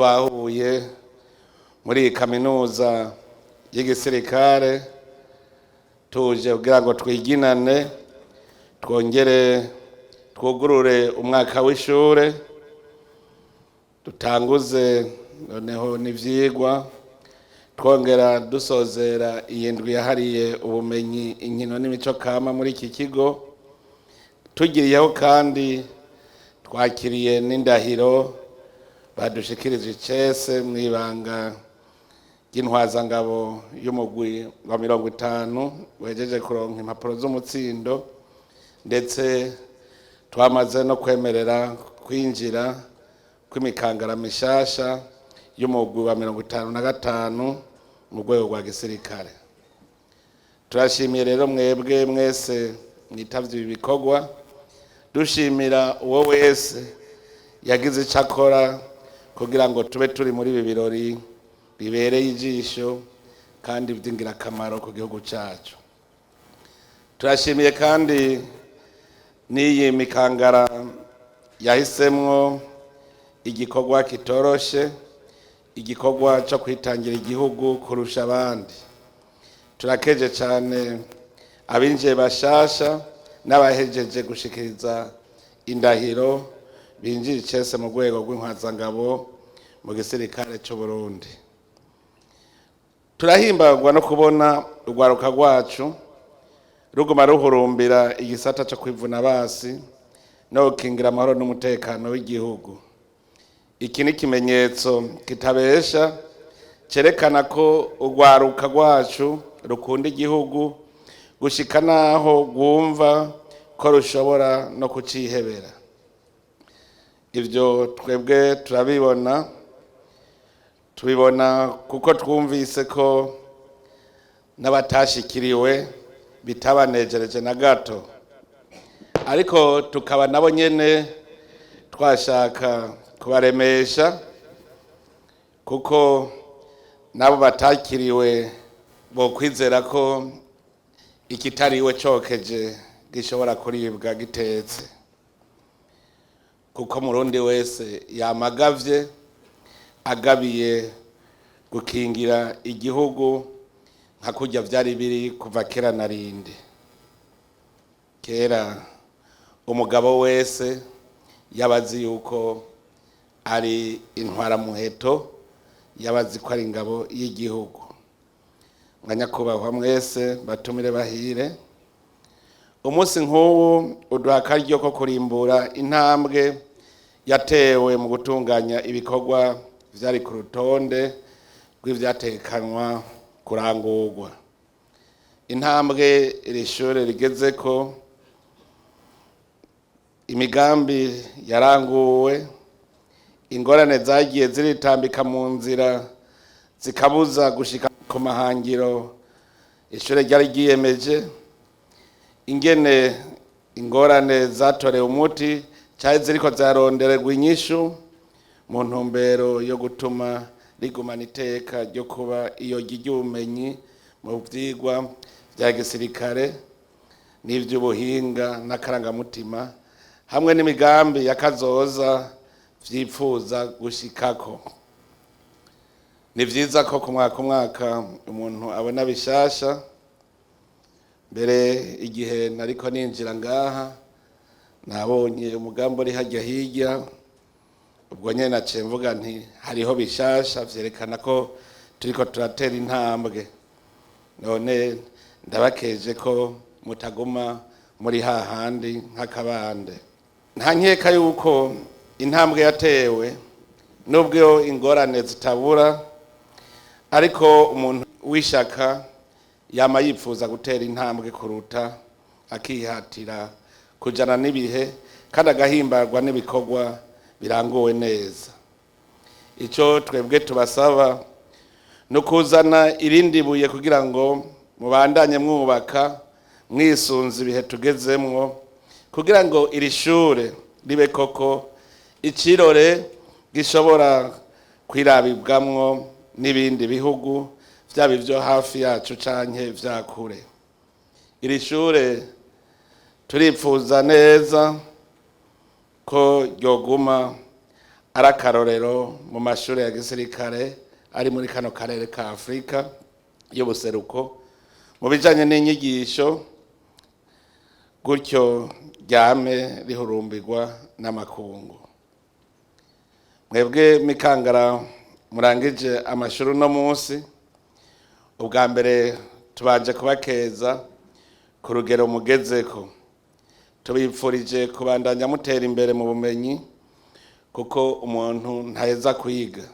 Twahuye muri iyi kaminuza y'igisirikare, tuje kugira ngo twiginane, twongere twugurure umwaka w'ishure, dutanguze noneho n'ivyigwa, twongera dusozera iyi ndwi yahariye ubumenyi, inkino n'imico kama muri iki kigo. Tugiriyeho kandi twakiriye n'indahiro badushikirije icese mw'ibanga ry'intwazangabo y'umugwi wa 50 wejeje kuronka impapuro z'umutsindo, ndetse twamaze no kwemerera kwinjira kw'imikangara mishasha y'umugwi wa 55 mu rwego rwa gisirikare. Turashimiye rero mwebwe mwese mwitavye ibi bikorwa, dushimira uwo wese yagize ico akora kugira ngo tube turi muri ibi birori bibereye ijisho kandi vy'ingirakamaro ku gihugu cacu. Turashimiye kandi n'iyi mikangara yahisemwo igikorwa kitoroshe, igikorwa cyo kwitangira igihugu kurusha abandi. Turakeje cyane abinjiye bashasha n'abahejeje gushikiriza indahiro binjiye icese mu rwego rw'intwazangabo mu gisirikare cy'u Burundi. Turahimbagwa no kubona urwaruka rwacu ruguma ruhurumbira igisata cyo kwivuna basi no gukingira amahoro n'umutekano w'igihugu. Iki ni ikimenyetso kitabesha cyerekana ko urwaruka rwacu rukunda igihugu gushika naho rwumva ko rushobora no kucihebera. Ibyo twebwe turabibona, tubibona kuko twumvise ko n'abatashikiriwe bitabanejereje na gato, ariko tukaba nabo nyene twashaka kubaremesha, kuko nabo batakiriwe bokwizera ko ikitariwe cokeje gishobora kuribwa gitetse, kuko Murundi wese yamagavye agabiye gukingira igihugu nka kurya vyari biri kuva kera na rindi. Kera umugabo wese yabazi yuko ari intwaramuheto, yabazi ko ari ingabo y'igihugu. Mwanyakubahwa mwese batumire bahire, umunsi nk'ubu uduha akaryo ko kurimbura intambwe yatewe mu gutunganya ibikorwa vyari ku rutonde rw'ivyatekanywa kurangurwa, intambwe iri shure rigezeko, imigambi yaranguwe, ingorane zagiye ziritambika mu nzira zikabuza gushika ku mahangiro ishure ryari ryiyemeje, ingene ingorane zatorewe umuti cari ziriko zarondererwa inyishu mu ntumbero yo gutuma rigumana iteka ryo kuba iyo ry'ubumenyi mu vyigwa vya gisirikare n'ivy'ubuhinga n'akarangamutima, hamwe n'imigambi ya kazoza vyipfuza gushikako. Ni vyiza ko ku mwaka umwaka umuntu abona bishasha. Mbere igihe nariko ninjira ngaha nabonye umugambi uri harya hirya, ubwo nyene naciye mvuga nti hariho bishasha vyerekana ko turiko turatera intambwe. None ndabakeje ko mutaguma muri hahandi nk'akabande. Nta nkeka yuko intambwe yatewe, nubwo ingorane zitabura, ariko umuntu w'ishaka yama yipfuza gutera intambwe kuruta, akihatira kujana n'ibihe kandi agahimbarwa n'ibikorwa biranguwe neza. Ico twebwe tubasaba no kuzana irindi buye kugira ngo mubandanye mwubaka mwisunze ibihe tugezemwo, kugira ngo iri shure ribe koko icirore gishobora kwirabibwamwo n'ibindi bihugu, vyaba ivyo hafi yacu canke vya kure. Iri shure turipfuza neza ko ryoguma Ari akarorero mu mashuri ya gisirikare ari muri kano karere ka Afurika y'ubuseruko mu bijanye n'inyigisho, gutyo ryame rihurumbirwa n'amakungu. Mwebwe mikangara murangije amashuri uno munsi, ubwa mbere tubanje kubakeza ku rugero mugezeko. Tubipfurije kubandanya mutera imbere mu bumenyi, kuko umuntu ntaheza kwiga.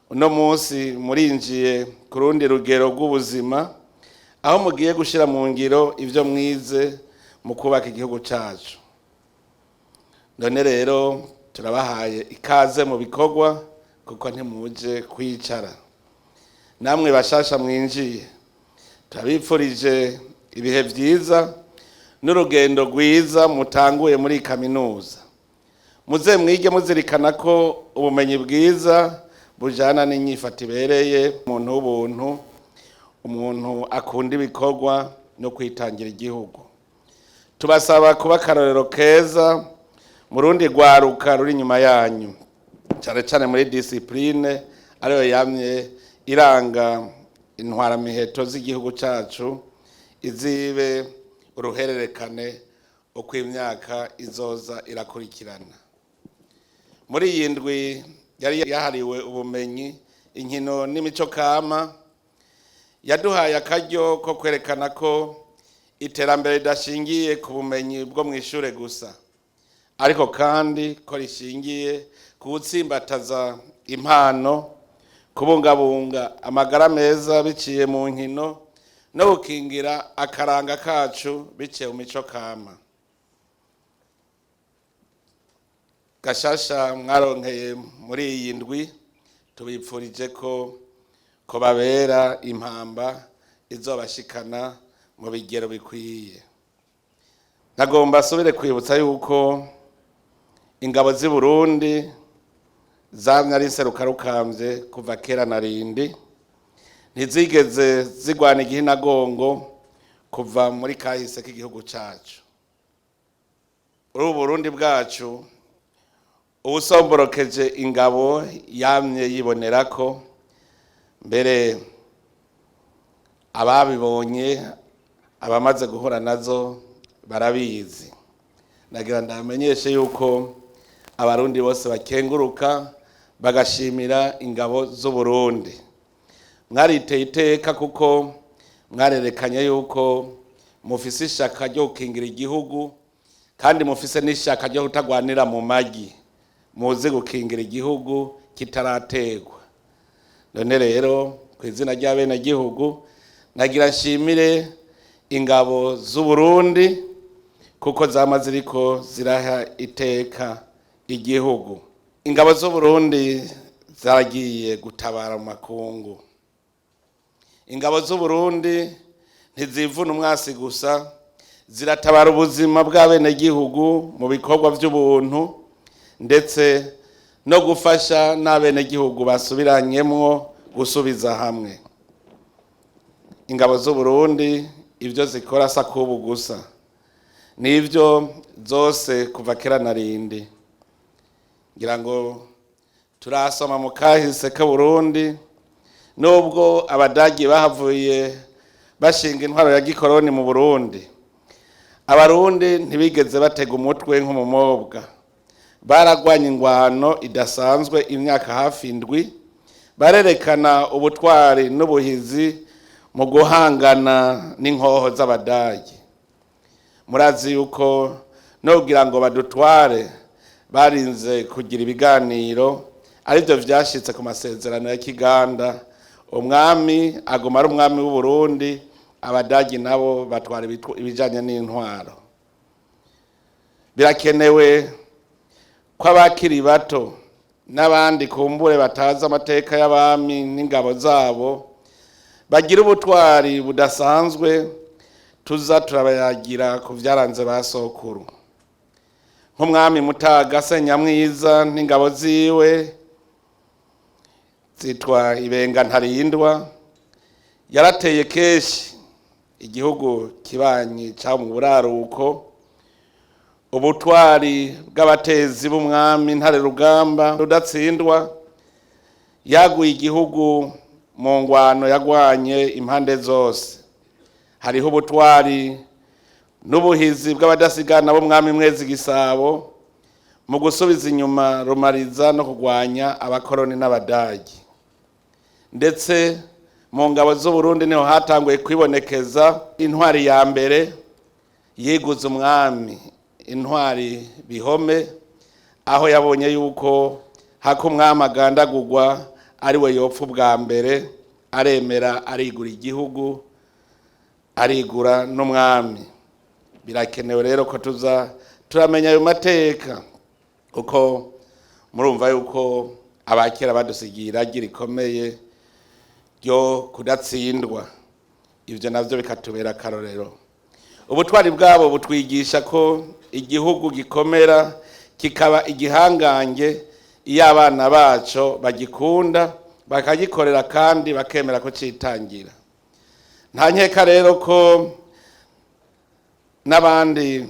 Uno munsi murinjiye ku rundi rugero rw'ubuzima, aho mugiye gushyira mu ngiro ibyo mwize mu kubaka igihugu cyacu. None rero turabahaye ikaze mu bikorwa, kuko ntimuje kwicara. Namwe bashasha mwinjiye, turabipfurije ibihe byiza n'urugendo rwiza mutanguye muri kaminuza. Muze mwige muzirikana ko ubumenyi bwiza bujana n'inyifato ibereye, umuntu w'ubuntu, umuntu akunda ibikorwa no kwitangira igihugu. Tubasaba kuba akarorero keza mu rundi rwaruka ruri inyuma yanyu, cyane cyane muri discipline ariyo yamye iranga intwaramiheto z'igihugu cyacu, izibe uruhererekane uko imyaka izoza irakurikirana. Muri iyi ndwi yari yahariwe ubumenyi, inkino n'imico kama, yaduhaye akaryo ko kwerekana ko iterambere ridashingiye ku bumenyi bwo mu ishure gusa, ariko kandi ko rishingiye ku gutsimbataza impano, kubungabunga amagara meza biciye mu nkino, no gukingira akaranga kacu biciye mu mico kama. Gashasha mwaronkeye muri iyi ndwi, tubipfurije ko babera impamba izobashikana mu bigero bikwiye. Nagomba asubire kwibutsa yuko ingabo z'i Burundi zamye ari inserukarukambye kuva kera na rindi, ntizigeze zigwana igihinagongo kuva muri kahise k'igihugu cacu. Uri Burundi bwacu, uwusomborokeje ingabo yamye yibonerako, mbere ababibonye, abamaze guhura nazo barabizi. Nagira ndamenyeshe yuko Abarundi bose bakenguruka bagashimira ingabo z'u Burundi. Mwariteye iteka kuko mwarerekanye yuko mufise ishaka ryo gukingira igihugu, kandi mufise n'ishaka ryo kutagwanira mu magi, muzi gukingira igihugu kitarategwa. None rero ku izina ry'abenegihugu nagira nshimire ingabo z'u Burundi, kuko zama ziriko ziraha iteka igihugu. Ingabo z'u Burundi zaragiye gutabara mu makungu. Ingabo z'u Burundi ntizivuna umwasi gusa, ziratabara ubuzima bw'abenegihugu mu bikorwa by'ubuntu, ndetse no gufasha n'abenegihugu basubiranyemwo gusubiza hamwe. Ingabo z'u Burundi ibyo zikora sakubu gusa, nivyo zose kuva kera na rindi. Ngira ngo turasoma mu kahise ka Burundi, nubwo Abadagi bahavuye bashinga intwaro ya gikoroni mu Burundi, Abarundi ntibigeze batega umutwe nk'umumobwa. Baragwanye ingwano idasanzwe imyaka hafi 7, barerekana ubutwari n'ubuhizi mu guhangana n'inkoho z'Abadagi. Murazi yuko no kugira ngo badutware barinze kugira ibiganiro, arivyo vyashitse ku masezerano ya Kiganda. Umwami aguma ari umwami w'u Burundi, Abadagi nabo batwara ibijanye n'intwaro. Birakenewe ko abakiri bato n'abandi kumbure batazi amateka y'abami n'ingabo zabo bagira ubutwari budasanzwe, tuza turabayagira ku vyaranze ba sokuru, nk'umwami Mutaga Senyamwiza n'ingabo ziwe zitwa Ibenga Ntarindwa. Yarateye kenshi igihugu kibanyi ca mu buraruko. Ubutwari bw'abatezi b'umwami Ntare Rugamba Rudatsindwa, yaguye igihugu mu ngwano yagwanye impande zose. Hariho ubutwari n'ubuhizi bw'abadasigana b'umwami Mwezi Gisabo mu gusubiza inyuma Rumariza no kurwanya abakoroni n'Abadagi. Ndetse mu ngabo z'Uburundi niho hatanguye kwibonekeza intwari ya mbere yiguze umwami, intwari Bihome, aho yabonye yuko hako umwami agandagurwa ari we yopfa ubwa mbere, aremera arigura igihugu, arigura n'umwami. Birakenewe rero ko tuza turamenya ayo mateka, kuko murumva yuko abakera badusigiye iragi rikomeye ryo kudatsindwa. Ibyo navyo bikatubera akarorero. Ubutwari bwabo butwigisha ko igihugu gikomera kikaba igihangange iyo abana baco bagikunda, bakagikorera kandi bakemera ko citangira. Nta nkeka rero ko n'abandi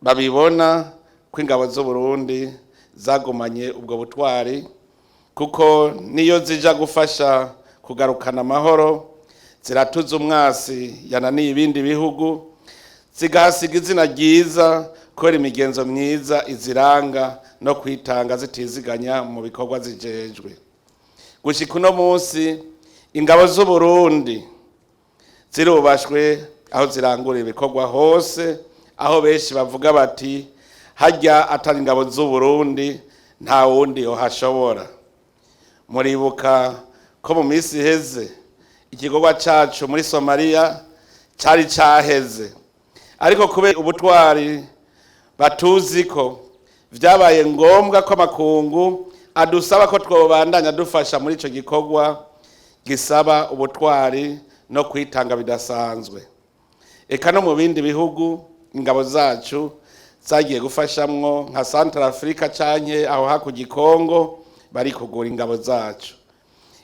babibona ko ingabo z'Uburundi zagumanye ubwo butwari, kuko niyo zija gufasha kugarukana amahoro ziratuza umwasi yananiye ibindi bihugu, zigahasiga izina ryiza kubera imigenzo myiza iziranga no kwitanga zitiziganya mu bikorwa zijejwe. Gushika uno munsi ingabo z'Uburundi zirubashwe aho zirangura ibikorwa hose, aho benshi bavuga bati harya atari ingabo z'Uburundi nta wundi yohashobora. Muribuka ko mu minsi iheze igikorwa cacu muri Somalia cari caheze, ariko kubera ubutwari batuzi ko vyabaye ngombwa ko amakungu adusaba ko twobandanya dufasha muri ico gikorwa gisaba ubutwari no kwitanga bidasanzwe. Eka no mu bindi bihugu ingabo zacu zagiye gufashamwo nka Central Africa canke aho hakurya Congo, bari kugura ingabo zacu.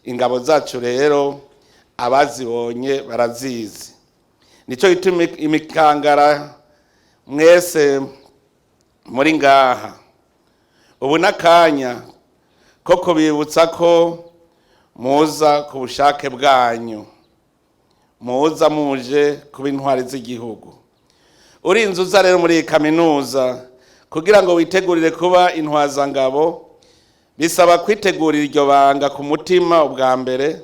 Ingabo zacu rero abazibonye barazizi. Nico gituma imikangara mwese muri ngaha ubu n'akanya ko kubibutsa ko muza ku bushake bwanyu, muza muje kuba intwari z'igihugu. Urinze uza rero muri iyi kaminuza kugira ngo witegurire kuba intwazangabo, bisaba kwitegurira iryo banga ku mutima ubwa mbere,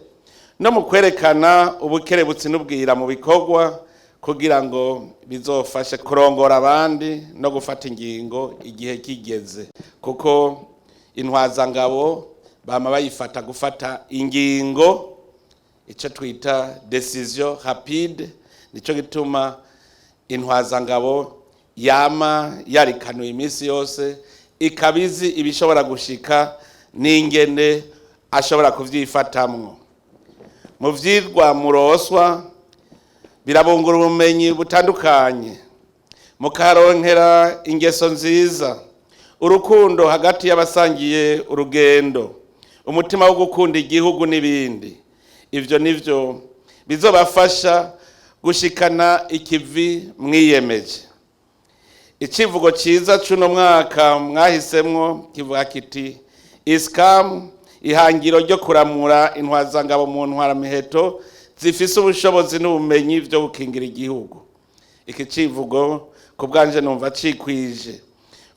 no mu kwerekana ubukerebutsi n'ubwira mu bikorwa, kugira ngo bizofashe kurongora abandi no gufata ingingo igihe kigeze, kuko intwazangabo bama bayifata gufata ingingo, icyo twita décision rapide. Nico gituma intwazangabo yama yarikanuye iminsi yose, ikabizi ibishobora gushika n'ingene ashobora kuvyifatamwo. Mu vyigwa muroswa birabungura ubumenyi butandukanye, mukaronkera ingeso nziza, urukundo hagati y'abasangiye urugendo, umutima wo gukunda igihugu n'ibindi. Ivyo nivyo bizobafasha gushikana ikivi mwiyemeje. Icivugo ciza c'uno mwaka mwahisemwo kivuga kiti ISCAM, ihangiro ryo kuramura intwazangabo mu ntwaramiheto zifise ubushobozi n'ubumenyi vyo gukingira igihugu. Iki civugo ku bwanje numva cikwije,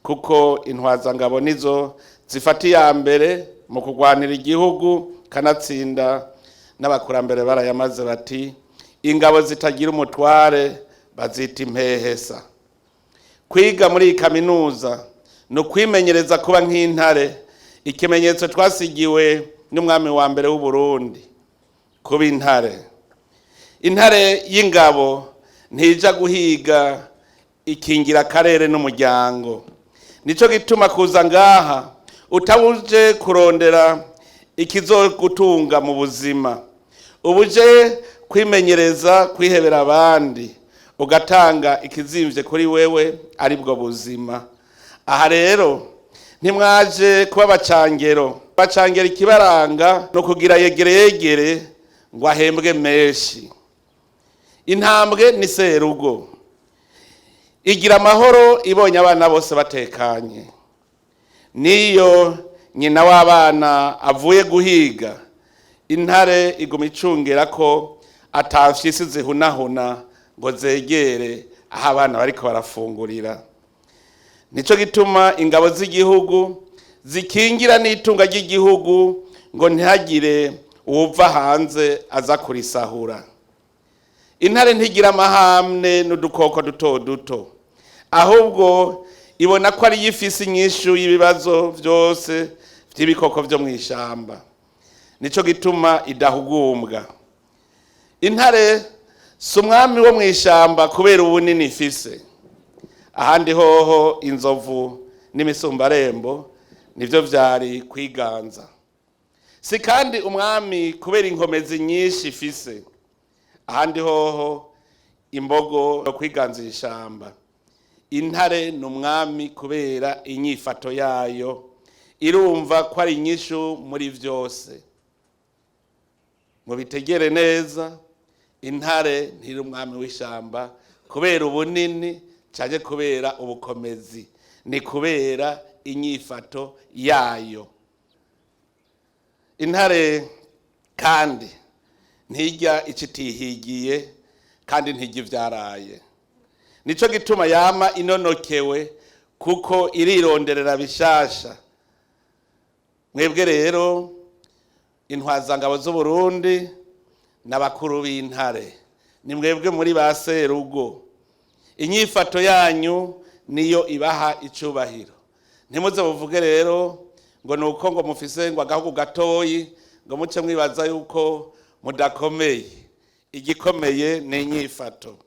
kuko intwazangabo nizo zifata iya mbere mu kurwanira igihugu, kanatsinda n'abakurambere barayamaze bati ingabo zitagira umutware bazita impehesa. Kwiga muri iyi kaminuza ni ukwimenyereza kuba nk'intare, ikimenyetso twasigiwe n'umwami wa mbere w'Uburundi, kuba intare. Intare y'ingabo ntija guhiga, ikingira akarere n'umuryango. Nico gituma kuza ngaha utabuje kurondera ikizogutunga mu buzima, ubuje kwimenyereza kwihebera abandi, ugatanga ikizimvye kuri wewe, aribwo buzima. Aha rero ntimwaje kuba abacangero. Bacangero ikibaranga no kugira yegere yegere ngo ahembwe menshi. Intambwe ni serugo. Igira amahoro ibonye abana bose batekanye. Niyo nyina w'abana avuye guhiga, intare iguma icungera ko atamfyisi zihunahuna ngo zegere aho abana bariko barafungurira. Nico gituma ingabo z'igihugu zikingira n'itunga ry'igihugu ngo ntihagire uwuva hanze aza kurisahura. Intare ntigira amahamne n'udukoko duto duto, ahubwo ibona ko ariyo ifise inyishu y'ibibazo vyose vy'ibikoko vyo mw'ishamba. Nico gituma idahugumbwa. Intare si umwami wo mw'ishamba kubera ubunini ifise. Ahandi hoho inzovu n'imisumbarembo nivyo vyari kwiganza. Si kandi umwami kubera inkomezi nyinshi ifise. Ahandi hoho imbogo yo kwiganza ishamba. Intare ni umwami kubera inyifato yayo, irumva ko ari inyishu muri vyose. Mubitegere neza, intare ntiri umwami w'ishamba kubera ubunini canke kubera ubukomezi, ni kubera inyifato yayo. Intare kandi ntirya ico itihigiye, kandi ntirya ivyaraye. Nico gituma yama inonokewe, kuko irironderera bishasha. Mwebwe rero intwazangabo z'Uburundi n'abakuru b'intare, ni mwebwe muri ba serugo. Inyifato yanyu niyo ibaha icubahiro. Ntimuze muvuge rero ngo nuko ngo mufise ngo agahugu gatoyi, ngo muce mwibaza yuko mudakomeye. Igikomeye ni inyifato.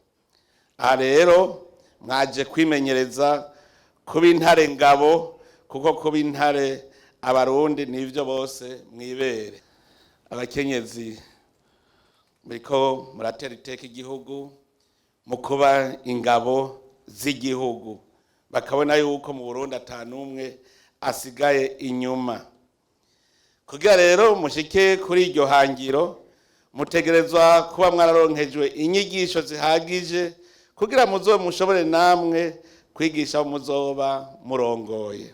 Aha rero mwaje kwimenyereza kuba intare ngabo, kuko kuba intare abarundi nivyo bose mwibere. Abakenyezi muriko muratera iteka igihugu mu kuba ingabo z'igihugu, bakabona yuko mu Burundi ata n'umwe asigaye inyuma. Kugira rero mushike kuri iryo hangiro, mutegerezwa kuba mwararonkejwe inyigisho zihagije kugira muzobe mushobore namwe kwigisha abo muzoba murongoye.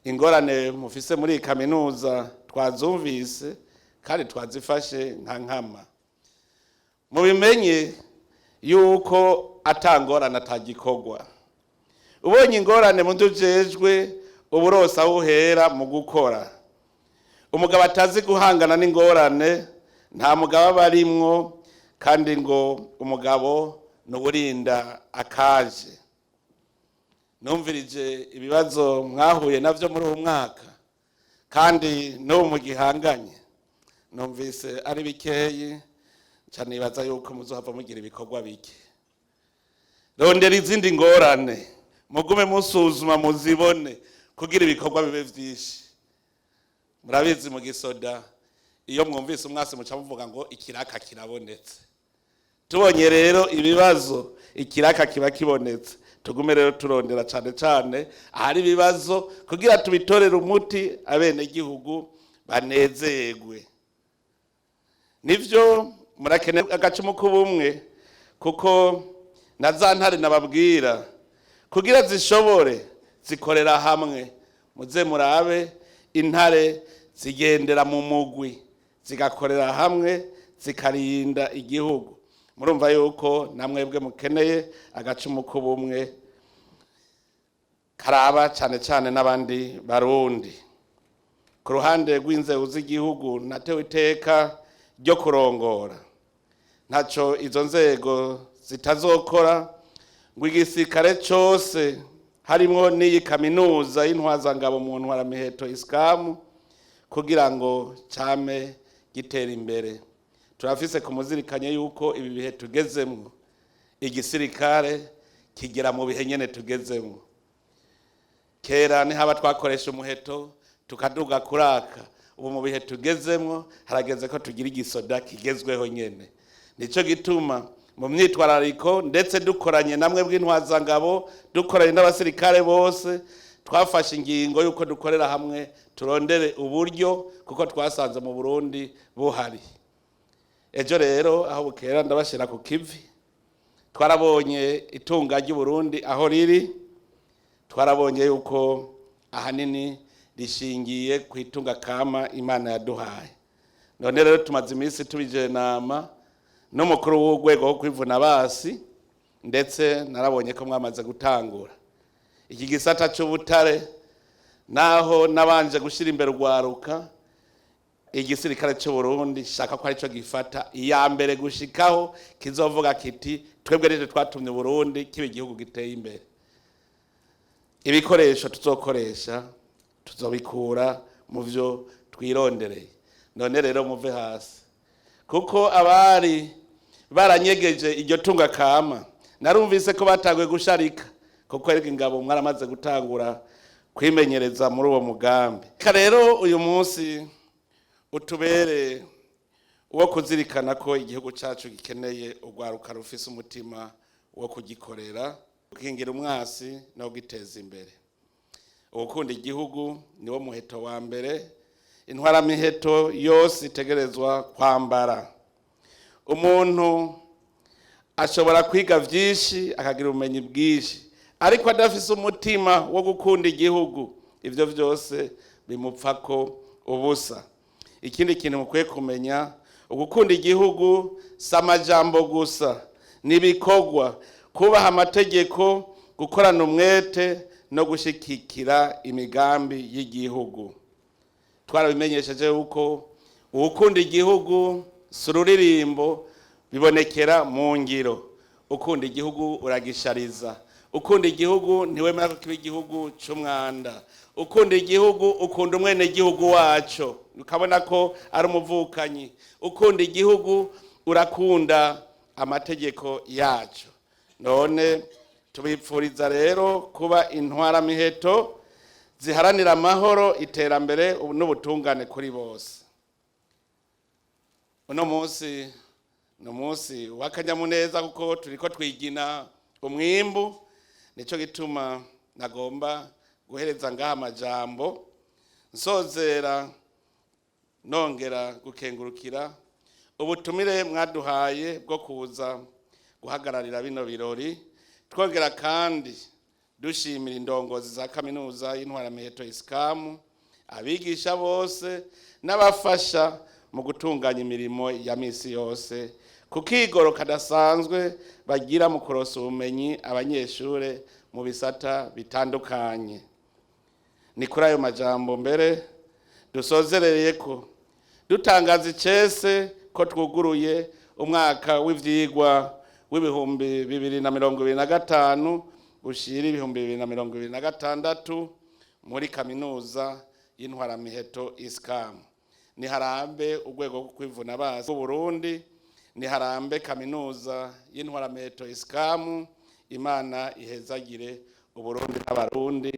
Ingorane mufise muri iyi kaminuza twazumvise kandi twazifashe nka nkama. Mubimenye yuko ata ngorane atagikorwa. Ubonye ingorane mu vyo ujejwe, uba uronse aho uhera mu gukora. Umugabo atazi guhangana n'ingorane nta mugabo aba arimwo, kandi ngo umugabo ni uwurinda akaje. Numvirije ibibazo mwahuye navyo muri uwu mwaka, kandi n'ubu mugihanganye. Numvise ari bikeyi, nca nibaza yuko muzohava mugira ibikorwa bike. Rondera izindi ngorane, mugume musuzuma muzibone kugira ibikorwa bibe vyinshi. Murabizi mu gisoda, iyo mwumvise umwasi muca muvuga ngo ikiraka kirabonetse. Tubonye rero ibibazo, ikiraka kiba kibonetse. Tugume rero turondera cane cane ahari ibibazo kugira tubitorere umuti, abenegihugu banezerwe. Nivyo murakeneye agacumu k'ubumwe, kuko na za ntare nababwira kugira zishobore zikorera hamwe. Muze murabe intare zigendera mu mugwi, zigakorera hamwe, zikarinda igihugu. Murumva yuko namwebwe mukeneye agacumu k'ubumwe karaba cane cane n'abandi barundi. Ku ruhande rw'inzego z'igihugu natewe iteka ryo kurongora, ntaco izo nzego zitazokora ngo igisirikare cose harimwo n'iyi kaminuza y'intwazangabo mu ntwaramiheto ISCAM kugira ngo came gitera imbere. Turafise kumuzirikanye yuko ibi bihe tugezemwo, igisirikare kigera mu bihe nyene tugezemwo. Kera nihaba twakoresha umuheto tukaduga kuraka, ubu mu bihe tugezemwo harageze ko tugira igisoda kigezweho nyene. Nico gituma mu myitwarariko ndetse dukoranye namwe bw'intwazangabo, dukoranye n'abasirikare bose, twafashe ingingo yuko dukorera hamwe turondere uburyo, kuko twasanze mu Burundi buhari. Ejo rero aho bukera ndabashira ku kivi, Twarabonye itunga ry'Uburundi aho riri, twarabonye yuko ahanini rishingiye ku itunga kama Imana yaduhaye. None rero tumaze iminsi tubijenama n'umukuru w'urwego wo kwivuna basi, ndetse narabonye ko mwamaze gutangura iki gisata c'ubutare, naho nabanje gushyira imbere urwaruka. Igisirikare cy'u Burundi shaka ko aricyo gifata iya mbere gushikaho kizovuga kiti twebwe rero twatumye Burundi kiba igihugu giteye imbere. Ibikoresho tuzokoresha tuzobikura mu byo twirondereye. None rero muve hasi, kuko abari baranyegeje iryo tunga kama narumvise ko batanguye gusharika, kuko erega ingabo mwaramaze gutangura kwimenyereza muri uwo mugambi. Rero uyu munsi utubere uwo kuzirikana ko igihugu cyacu gikeneye urwaruka rufise umutima wo kugikorera, gukingira umwasi no guteza imbere. Ugukunda igihugu niwo muheto wa mbere intwaramiheto yose itegerezwa kwambara. Umuntu ashobora kwiga byinshi akagira ubumenyi bwinshi, ariko adafise umutima wo gukunda igihugu, ibyo byose bimupfako ubusa. Ikindi kintu mukwiye kumenya, ugukunda igihugu si amajambo gusa, n'ibikorwa: kubaha amategeko, gukorana umwete no gushyigikira imigambi y'igihugu. Twarabimenyesheje yuko uwukunda igihugu si ururirimbo, bibonekera mu ngiro. Ukunda igihugu uragishariza, ukunda igihugu ntiwemera ko kiba igihugu cy'umwanda, ukunda igihugu ukunda umwenegihugu wacu ukabona ko ari umuvukanyi, ukunda igihugu urakunda amategeko yacu. None tubipfuriza rero kuba intwaramiheto ziharanira amahoro, iterambere n'ubutungane kuri bose. Uno munsi ni umunsi w'akanyamuneza kuko turiko twigina umwimbu. Nicyo gituma nagomba guhereza ngaha amajambo nsozera, nongera gukengurukira ubutumire mwaduhaye bwo kuza guhagararira bino birori, twongera kandi dushimira indongozi za kaminuza y'intwaramiheto ISCAM, abigisha bose n'abafasha mu gutunganya imirimo ya misi yose, ku kigoro kadasanzwe bagira mu kurosa ubumenyi abanyeshure mu bisata bitandukanye. Ni kuri ayo majambo mbere dusozereye ko dutangaza icese ko twuguruye umwaka w'ivyigwa w'2025 ushira 2026 muri kaminuza y'intwaramiheto ISCAM. Niharambe urwego rwo kwivuna basi Burundi, niharambe kaminuza y'intwaramiheto ISCAM. Imana ihezagire Uburundi n'Abarundi.